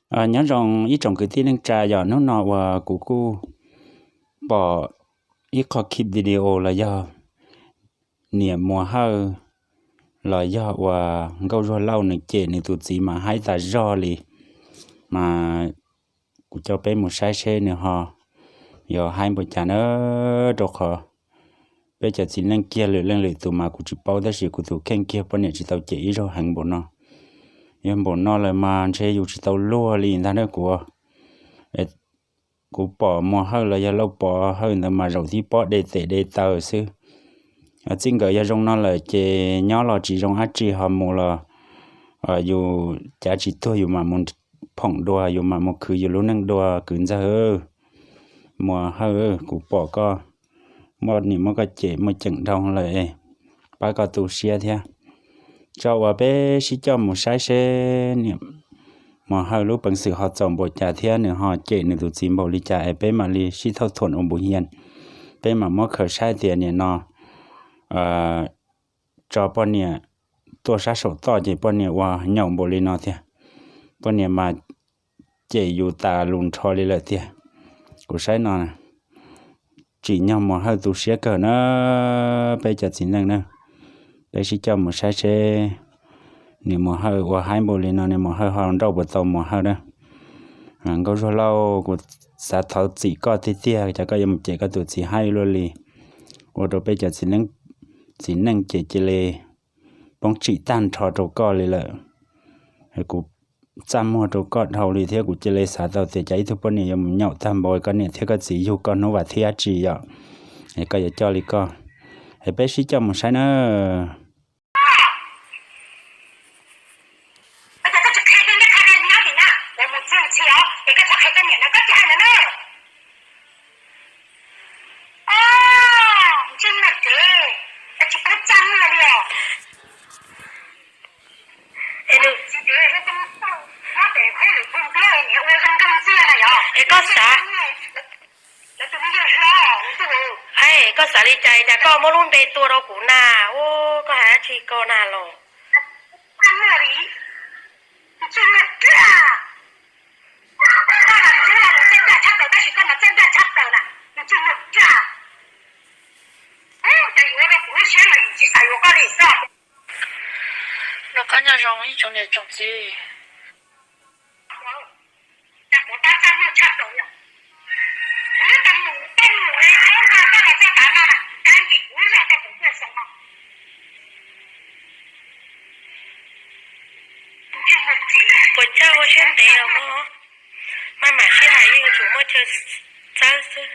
Nyob zoo ib tsoom kwv tij neej tsa, yog hnub no uas kuv kuj pom ib qho clip video los yog niam Muas Hawj los yog uas Nkauj Zuag Lauj nws cem nws tus txiv mas haib tas zog li, mas kuv coj peb mus saib seb nws ho yuav haib npaum cas na, rau qhov peb cov txiv neej kiag lwm leej lwm tus mas kuv tsis paub, tab sis kuv tus kheej kiag poj niam tsis tau cem ib zaug heev npaum no. Yog npaum no lawm mas ntshe yus tsis tau luag li ntag na kuv. Kuv pom Muas Hawj los yog Lauj Pov Hawj ntawd mas zaum tib pob de tes de taw xwb. Txij nkawm yog zoo no lawm ces nyob los tsis zoo dab tsi, ho mus los yus cav tsis tuag, yus mam mus phoom dua, yus mam mus khwv yus lub neej dua kwv ntxawg. Muas Hawj, kuv pom koj muaj niam muab koj cem muaj ceem dhau lawm, pab koj tu siab thiab. Tso uas peb sib coj mus saib seb niam Muas Hawj lub peev xwm ho txaus npaum cas thiab nws ho cem nws tus txiv npaum li cas es peb mam li sib thauj thuam ua npu hias. Peb mam muab khaws saib tias nim no tso poj niam tuaj sab saum toj ces poj niam ua nyaum npaum li no tiag. Poj niam mas cem yus tas lus nrho li lawm tiag. Kuv saib no tsim nyog Muas Hawj tu siab kawg na, peb cov txiv neej na. Peb sib coj mus saib seb niam Muas Hawj ua haib npaum li no niam Muas Hawj ho nrauj puas tau Muas Hawj na. Nkauj Zuag Lauj, kuv xav thov txim koj tiag tiag, cas koj yuav mus cem koj tus txiv haib luaj li, ua rau peb cov txiv neej ces cia li poob tsim tag nrho rau koj li lawm. Kuv txaj muag rau koj dhau li thiab kuv cia li xav tau tias cas ib tug poj niam yuav mus nyaum tag npaum koj niam thiab koj txiv yug koj hnub vas thib dab tsi yom, es koj yuav coj li koj. Es peb sib coj mus saib na. Es koj xav, koj xav li cas cas koj muab lub npe tua rau kuv na, ua koj hais dab tsi ko na los. Los koj nyob zoo ib tsoom niam tsoom txiv. Puas tsaug ua siab ntev los mog, maj mam sib hais yeej yuav tsum muaj chaw txawb xwb.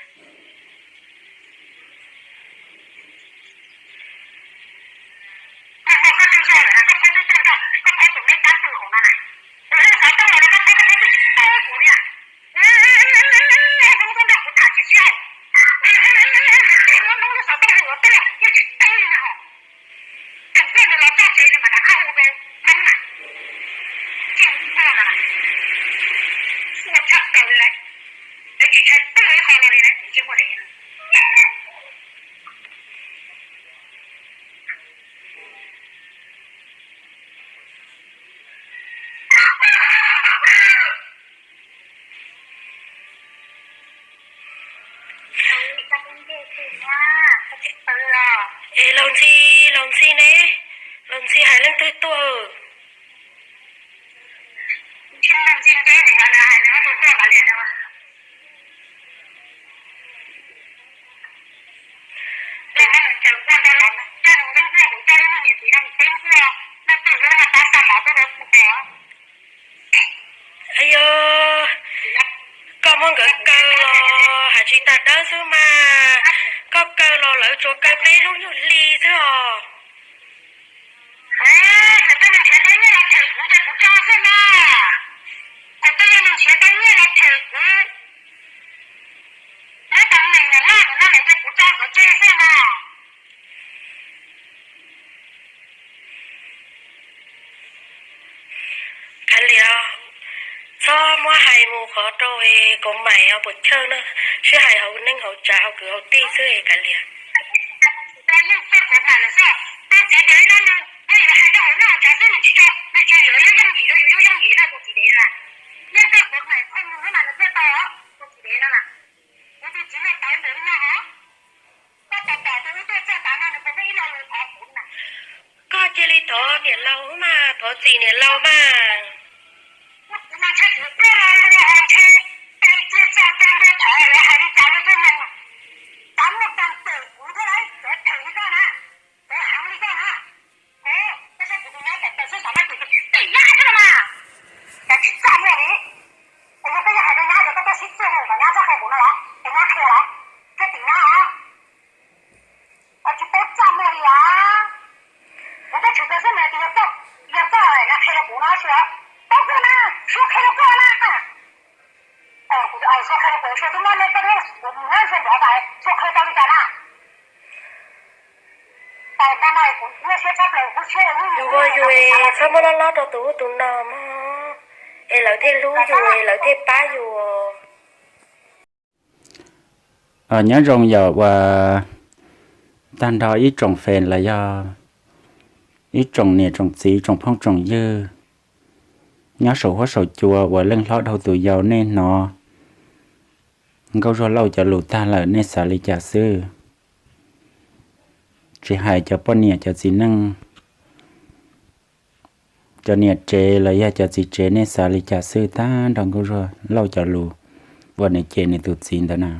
Es laus ntxhi, laus ntxhi ne, laus ntxhi hais leej twg tuaj? Yog koj muab nkawd kaw los hais tsis tas dawb xwb mas, koj kaw los lawv tsuas kaw peb lub nyuag hli xwb os. Kav liam, txhob muab hais mus qhov rau es kuv mam os puas chawj na, sib hais hauv neej hauv tsav hauv kwv hauv tij xwb es kav liam. Tus maim pheej nws mas nws thiaj tau os, tus txiv dev no na. Kuv tus txiv no tawv npaum li no hos, koj tos tom tus wb tuaj txog tav no nws puas muaj ib lo lus thov kuv na? Koj cia li thov niam laus mas, thov txim niam laus mas. Kuv mas ntshe kuv tuaj los ntshe tes cia txog tes ntua thov lawv hais li cas los tuaj mas, cov muaj peev xwm kuv thiab lawv cov theem li koj na, cov heev li koj na. Koj saib kuv tus nyab tawv tawv xwb xav muab kuv tus tij nyab xwb los mas, cas tsis txaj muag li. Es yog koj yuav hais rau nyab tias koj tuaj sib txiag rau tom nyab txhob qhia kuv no los es nyab qhia los thiaj tim nyab os. Tsis paub txaj muag li os. Kuv twb tshwm tau xwb mas tias yog koj, yog koj na qhia rau kuv no tsis paub koj na, Suav qhia rau koj na. Kuv Suav qhia rau kuv, Suav twb muab nej koj twb, kuv muab Suav nrov tas, Suav qhia tau li cas na. Yus ua yus es txhob muab loj loj rau tus ub tus no mog, es lawv thiaj hlub yus es lawv thiaj pab yus. Nyob zoo yom, uas tag nrho ib tsoom fes los yog ib tsoom niam tsoom txiv tsoom phooj tsoom ywg nyob saum huab saum cua uas leej hlob dhau tus yau, nej hnov Nkauj Zuag Lauj cov lus tag lawm nej xav li cas xwb? Tsis hais cov poj niam cov txiv neej, cov niam tsev los yog cov txiv tsev, nej xav li cas xwb tag nrho Nkauj Zuag Lauj cov lus uas nws cem nws tus txiv ntawd na?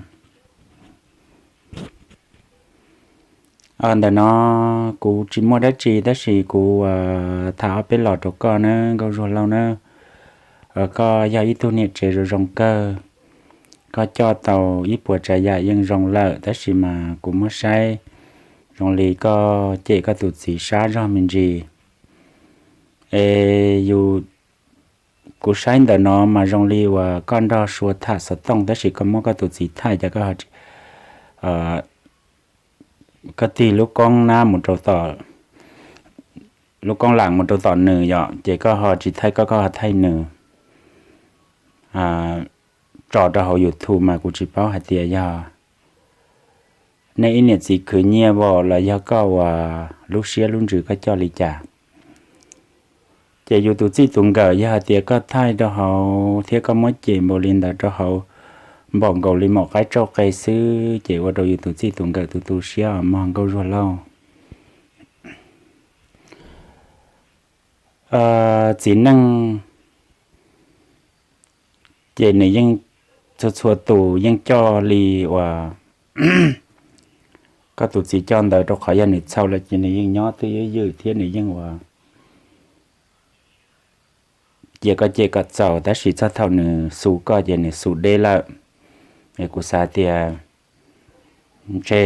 Ntawm no kuv tsis muaj dab tsi tab sis kuv tham ob peb los rau koj na Nkauj Zuag Lauj na. Koj yog ib tug niam tsev zoo zoo kawg, koj coj tau ib puas tsav yam yeej zoo lawm tab sis mas kuv muab saib zoo li koj cem koj tus txiv sab zog me ntsis. Es yus, kuv saib ntawm no mas zoo li uas koj nrog Suav tham xov tooj tab sis koj muab koj tus txiv thaij cas koj, koj tig lub koob nab mus rau tom, lub koob lam mus rau tom nws yom, ces koj ho tsis thaij koj, koj ho thaij nws tso rau hauv YouTube mas kuv tsis paub hais tias yog nej ib niam txiv khwv nyiaj los yog koj uas lub siab lub ntsws koj coj li cas. Ces yus tus txij tus nkawm yog hais tias koj thaij rau hauv thiab koj muab cem npaum li ntawd rau hauv npaum nkaus li maum qaib tsauj qe xwb ces ua rau yus tus txij tus nkawm tus tu siab os mog Nkauj Zuag Lauj. Txiv neej ces nws yeej txhua txhua tus yeej coj li uas koj tus txiv coj ntawd rau qhov yog nws txhaum lawm ces nws yeej nyob twj ywm thiab nws yeej ua cia koj cem kom txaus tab sis txog thaum nws xu koj ces nws xu deb lawm. Es kuv xav tias ntshe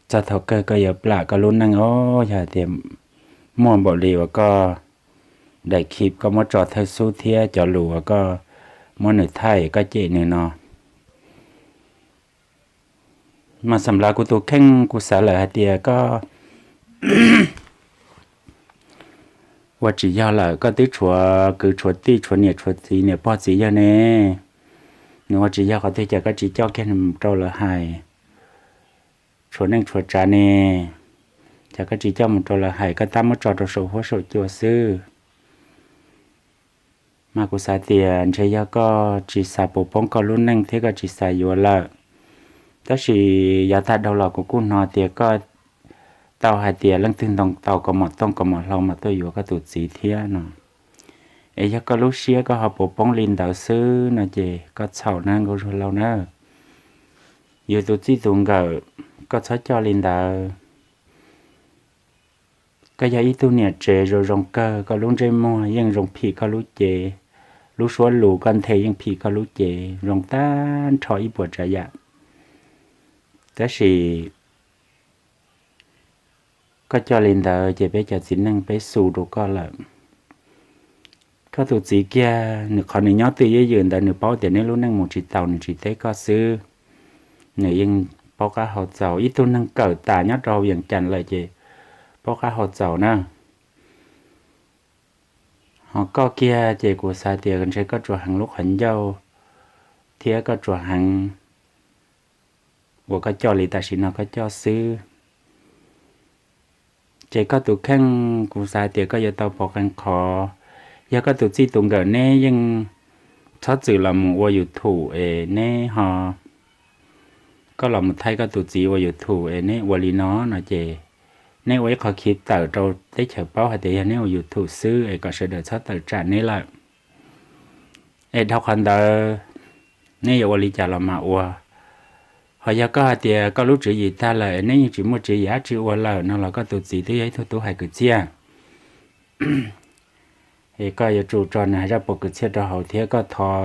txog thaum kawg koj yuav plam koj lub neej os, yog hais tias muaj npaum li uas koj daim khib koj muab tso thawj xub thiab cov lus uas koj muab nws thaij koj cem nws no. Mas xam lav kuv tus kheej kuv xav lawm hais tias koj ua tsis yog lawm, koj twb tshuav kwv tshuav tij tshuav niam tshuav txiv niam pog txiv yawg ne. Nws ua tsis yog qhov twg cas koj tsis coj kiag mus rau lawv hais, tshuav neej tshuav tsav ne, cas koj tsis coj mus rau lawv hais, koj tab muab tso rau saum huab saum cua xwb. Mas kuv xav tias ntshe yog koj tsis xav puas poob koj lub neej thiab koj tsis xav yuav lawm. Tab sis yav tag dhau los kuv kuj hnov tias koj tau hais tias leej twg ntoo tau kaus mom tooj kaus mom hlau mas tuaj yuav koj tus txiv thiab no. Es yog koj lub siab koj ho puas poob li ntawd xwb no ces koj txhaum na Nkauj Zuag Lauj na. Yus tus txij tus nkawm koj txhob coj li ntawd. Koj yog ib tug niam tsev zoo zoo kawg, koj lub ntsej muag yeej zoo phim koj lub cev, lub suab lus koj nthe yeej phim koj lub cev zoo tag nrho ib puas tsav yam. Tab sis koj coj li ntawd ces peb cov txiv neej peb xu rau koj lawm. Koj tus txiv kiag nws qhov nws nyob twj ywm ntawd nws paub tias neb lub neej mus tsis taus nws tsis teb koj xwb. Nws yeej paub qab hau txaus, ib tug neeg kawm tas nyob rau hauv Yees Cas lawm ces paub qab hau txaus na. Ho koj kiag ces kuv xav tias ntshe koj tsuas heev lub qhov ncauj thiab koj tsuas heev uas koj coj li tam sim no koj coj xwb. Ces koj tus kheej kuv xav tias koj yuav tau pov qee qhov, yog koj tus txij tus nkawm neb yeej txhob txwm los mus ua YouTube es neb ho, koj los mus thaij koj tus txiv ua YouTube es neb ua li no no ces neb ua ib qho khiv tawm rau teb chaws paub hais tias yog neb ua YouTube xwb es kom sawv daws txhob tawm tsam neb lawm. Es dhau qhov ntawd neb yuav ua li cas los mam ua. Ho yog koj hais tias koj lub tswv yim tag lawm es neb yeej tsis muaj tswv yim dab tsi ua lawm no los koj tus txiv twb yog ib tug tub hais kwv txhiaj, es koj yuav tsum tso nws hais zaj puas kwv txhiaj rau hauv thiab koj thov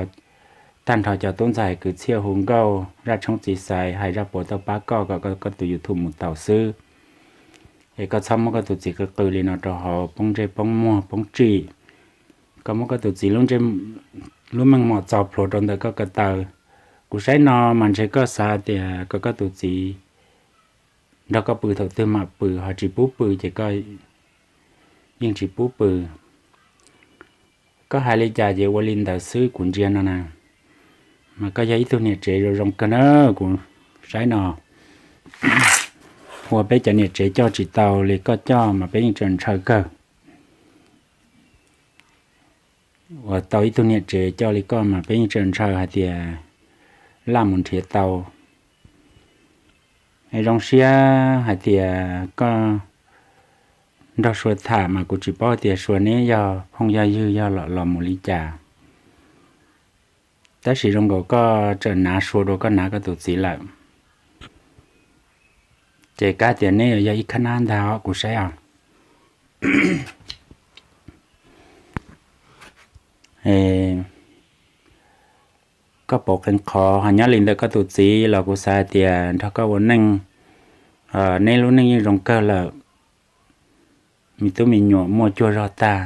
tag nrho cov tub ntxawg hais kwv txhiaj hu nkauj zaj tshoob txiv xaiv hais zaj puas tau pab koj kom koj tus YouTube mus tau xwb. Es koj txhob muab koj tus txiv qw qw li no rau hauv poob ntsej poob muag poob tsim. Koj muab koj tus txiv lub meej mom txo plhuav rau ntawm koj ko taw. Kuv saib no mas ntshe koj xav tias kom koj tus txiv nrog koj pw thaum twg mam pw ho tsis pub pw ces koj yeej tsis pub pw. Koj hais li cas ces ua li ntawd xwb kuv ntsia no na. Mas koj yog ib tug niam tsev zoo zoo kawg na, kuv saib no ua peb cov niam tsev coj tsis tau li koj coj mas peb yeej tseem ntshaw kawg. Uas tau ib tug niam tsev coj li koj mas peb yeej tseem ntshaw hais tias laj mus nrhiav tau. Zoo siab hais tias koj nrog Sua tham mas kuv tsis paub tias Sua neb yog phooj yog ywg yog los mus li cas. Tab sis zoo nkaus koj tseem hnav Sua dua koj hnav koj tus txiv lawm. Ces kav tias neb yog ib khab nab ntag kuv saib os. Koj pauv qee qhov ho nyob li ntawm koj tus txiv los kuv xav hais tias nrog koj ua neej, neb lub neej yeej zoo kawg lawm, me tub me nyuam muaj cuag zog tag.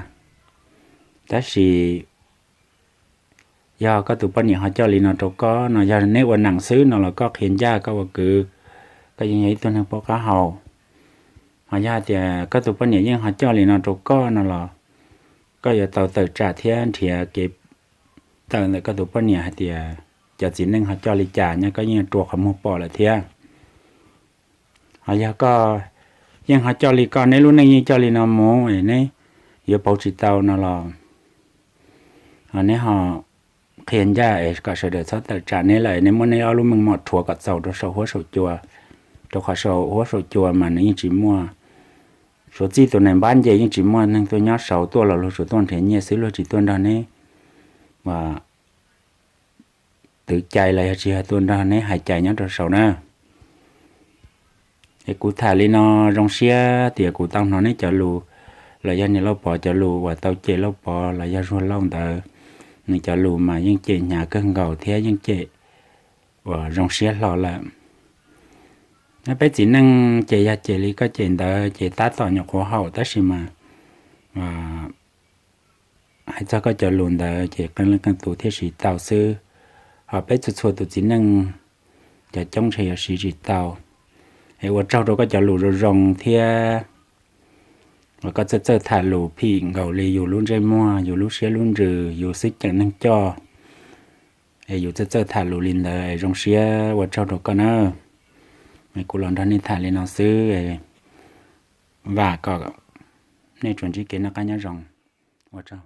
Tab sis yog koj tus poj niam ho coj li no rau koj no, yog neb ua neej xwb no los koj qhia ncaj koj ua kwv, koj yeej yog ib tug neeg paub qab hau. Ho yog hais tias koj tus poj niam yeej ho coj li no rau koj no los koj yuav tau tawm tsam thiab nrhiav kev tawm ntawm koj tus poj niam hais tias cov txiv neej ho coj li cas nyob koj yeej rua qhov muag pom lawm thiab. Ho yog koj yeej ho coj li koj, neb lub neej yeej coj li no mus, neb yuav pauv tsis tau no los neb ho qhia ncaj es kom sawv daws txhob tawm tsam neb lawm, neb muab neb ob lub meej mom rhuav kom txaus rau saum huab saum cua, rau qhov saum huab saum cua mas nws yeej tsis muaj, suav txij tus neeg npab nce yeej tsis muaj neeg tuaj nyob saud, tuaj los luag tsuas tuaj nrhiav nyiaj xwb, luag tsis tuaj nrog neb twv cai los yog tsis yog tuaj nrog neb hais cai nyob rau saud na. Es kuv tham li no zoo siab tias kuv tau hnov neb cov lus, los yog niam Lauj Pov cov lus uas tau cem Lauj Pov los yog Zuag Lauj ntawd, nws cov lus mas yeej cem hnyav kawg nkaus thiab yeej cem uas zoo siab hlo lawm. Peb txiv neej ces yog cem li koj cem ntawd ces tab tom nyuam qhuav haum, tab sis mas hais txog koj cov lus ntawd ces qee leej qee tus thiaj siv tau xwb, ho peb txhua txhua tus txiv neej cov coob ntshe yuav siv tsis tau. Es ua tsaug rau koj cov lus zoo zoo thiab uas koj txawj txawj tham lus phim nkaus li yus lub ntsej muag, yus lub siab lub ntsws, yus xwb ceem neeg coj. Es yus txawj txawj tham lus li ntawd es zoo siab, ua tsaug rau koj na. Kuv los nrog nej tham li no xwb, vam kom nej tsuas ntsib kev noj qab nyob zoo. Ua tsaug.